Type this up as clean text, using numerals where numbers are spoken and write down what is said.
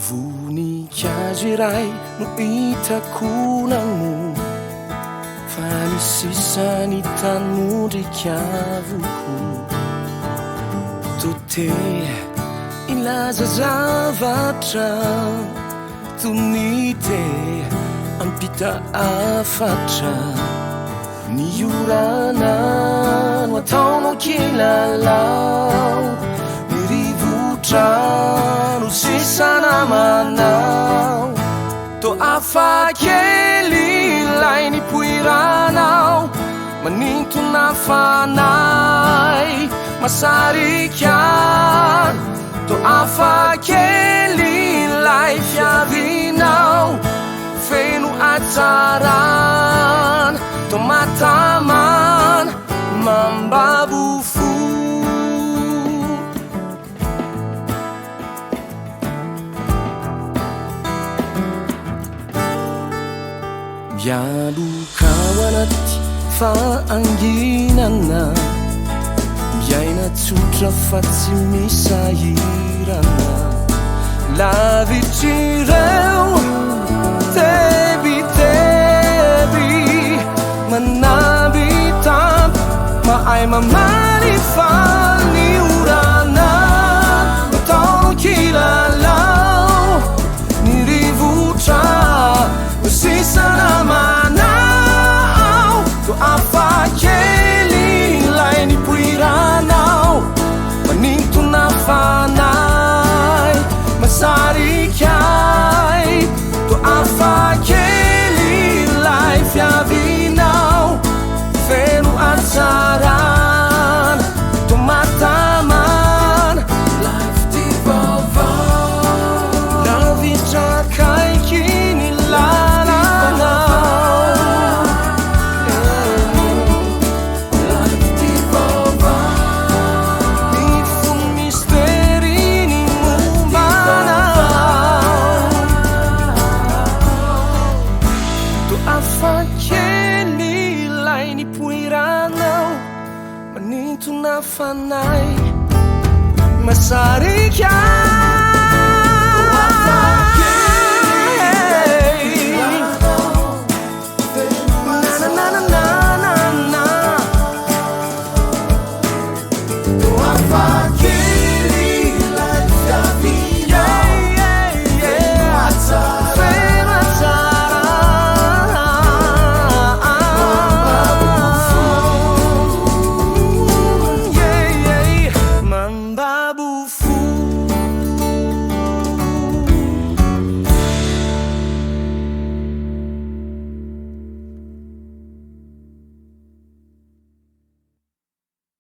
Voninkazo iray no hitako namoa fa ny sisa ny tanondrika avokoa. Toa te hilaza zavatra, toy ny te hampita hafatra. Ny orana no ataonao kilalao, ny rivotra no sisa namanao. Toa hafa kely ilay nipoiranao, manintona fanahy masarika. Toa hafa kely ilay fiavianao, feno hatsarana, toa mahatamana, mambabo fo. Mialoka ao anaty fahanginana, miaina tsotra fa tsy misahirana. Lavitr'ireo tebiteby, manambitamby, mahay mamaly faly ny orana. Atao kilalao ny rivotra no sisa namanao. Toa hafa kely ilay nipoiranao, manintona fanahy masarika ahy. Toa hafa kely ilay fiavianao, feno hatsarana, toa mahatamana. Ilay fitia vaovao, lavitra akaiky ny lalanao. Ilay fitia vaovao, mifono mistery ny momba anao. Toa hafa kely ilay nipoiranao, manintona fanahy masarika. Na na na na na na. Toa hafa.